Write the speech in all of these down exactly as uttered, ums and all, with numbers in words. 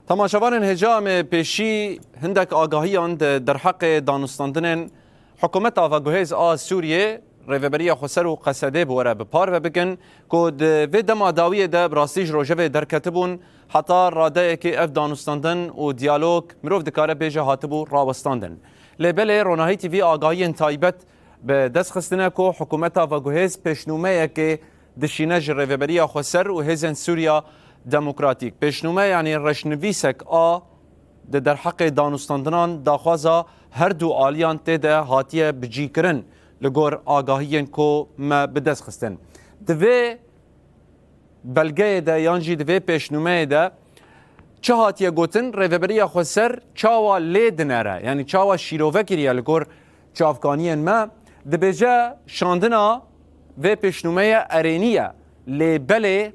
Temaşevanên hêja, em ê pêşî hindek agahiyan di derheqê danûstandinên Hikûmeta Veguhêz a Sûriyê, Rêveberiya Xweser û Qesedê bi we re bi parve bikin ku di vê dema dawiyê de bi rastî ji rojevê derketibûn, heta radeyekê ev danûstandin û diyalog mirov dikare bêje hatibû rawestandin. Lê belê Ronahî T V agahiyên taybet bi dest xistine ku Hikûmeta Veguhêz pêşnûmeyekê dişîne ji Rêveberiya Xweser û Hêzên Sûriya Demokratîk. Pêşnûme, yanî reşnivîsek a di derheqê danûstandinan daxwaza her du aliyan tê de hatiye bicîkirin, li gor agahiyên ku me bi dest xistin. Di vê belgeyê de yan jî di vê pêşnûmeyê de çi hatiye gotin, Rêveberiya Xweser çawa lê dinere, yanî çawa şîrove kiriye li gor çavkaniyên me, dibêje şandina vê pêşnûmeye erênî ye, lê belê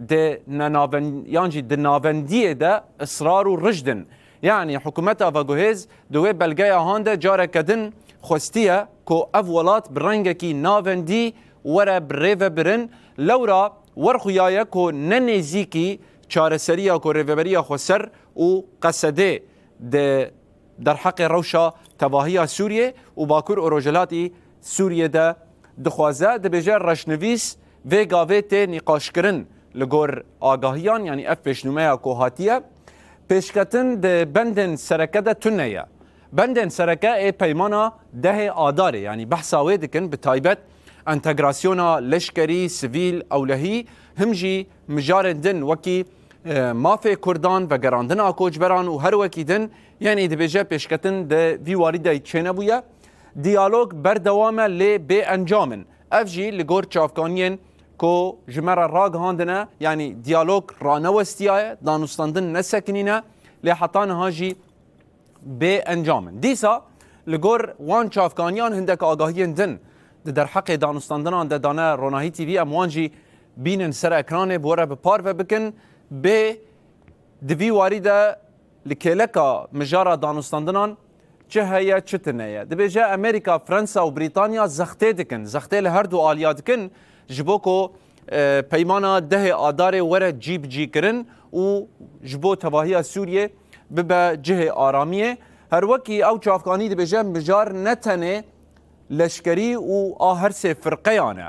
di nenaven-, yan jî di navendiyê de israr û rijd in. Yanî hikûmeta veguhêz di wê belgeya han de careke din xwestiye ku ev welat bi rengekî navendî were bi rê ve birin. Lewra werxuyaye ku ne nêzîkî çareseriya ku Rêveberiya Xweser û Qesedê di derheqê rewşa tevahiya Sûriyê û Bakur û Rojhilatî Sûriyê de dixwaze. Dibêje reşnivîs vê gavê tê nîqaşkirin li gor agahiyan, yanî ev pêşnûmeya ku hatiye. Pêşketin di bendên sereke de tune ye. Bendên sereke ê peymana dehê Adarê, yanî behsa wê dikin, bi taybet entegrasyona leşkerî, sivîl, ewlehî, him jî mijarên din wekî, e, mafê Kurdan, vegerandina koçberan û her wekî din, yanî dibêje pêşketin di vî warî de çênebûye. Diyalog berdewam e lê bê encam in. Ev jî li gor çavkaniyên ku ji me re ragihandine, yanî diyalog ranewestiyaye, danûstandin nesekinîne, lê heta niha jî bê encam in. Dîsa li gor wan çavkaniyan hindek agahiyên din di derheqê danûstandinan de dane Ronahî T V, em wan jî bînin ser ekranê, bi we re bi parve bikin. Bê di vî warî de li kêleka mijara danûstandinan çi heye, çi tune ye? Dibêje Amerîka, Fransa û Brîtanya zextê dikin, zextê li her du aliya dikin, ji bo ku, e, peymana dehê Adarê were cîbicîkirin û ji bo tevahiya Sûriyê bibe cihê aramiyê. Her wekî ew çavkanî dibêje, mijar ne tenê leşkerî û a her sê firqeyan e.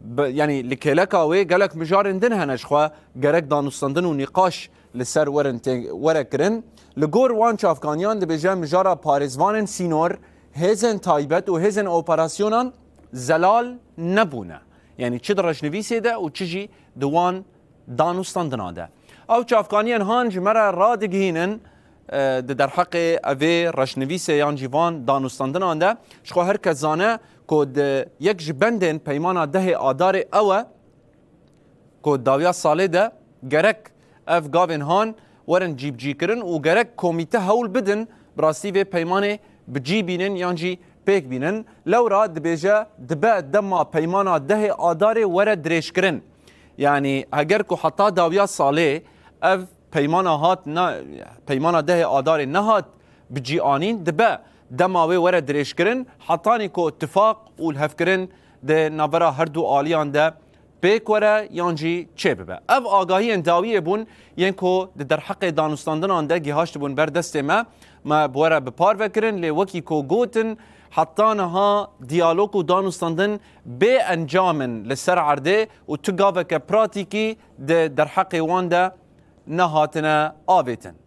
Bi, yanî li kêleka wê gelek mijarên din hene, ji xwe gerek danûstandin û nîqaş li ser werin tê, were kirin. Li gor wan çavkaniyan dibêje mijara parêzvanên sînor, hêzên taybet û hêzên operasyonan zelal nebûne. Yanî çi di reşnivîsê de û çi jî di wan danûstandinan de. Ew çavkaniyên han ji me re radigihînin, e, di derheqê evê reşnivîsê yan jî van danûstandinan de, ji xwe her kes zane ku di yek ji bendên peymana dehê Adarê ew e ku dawiya salê de gerek ev gavên han werin cîbicîkirin û gerek komîte hewl bidin bi rastî vê peymanê bi cî bînin yan jî pêk bînin. Lewra dibêje dibe dema peymana dehê Adarê were dirêjkirin. Yanî heger ku heta dawiya salê ev peymana hat ne, peymana dehê Adarê nehat bi cî anîn, dibe dema wê were dirêjkirin, hetanî ku tifaq û lihevkirin di navbera her du aliyan de pêk were yan jî çêbibe. Ev agahiyên dawiyê bûn yên ku di derheqê danûstandinan de gihaştibûn ber destê me. Me bi we re bi parve kirin, lê wekî ku gotin, heta niha diyalog û danûstandin bê encam in li ser erdê û tu gaveke pratîkî di derheqê wan de nehatine avêtin.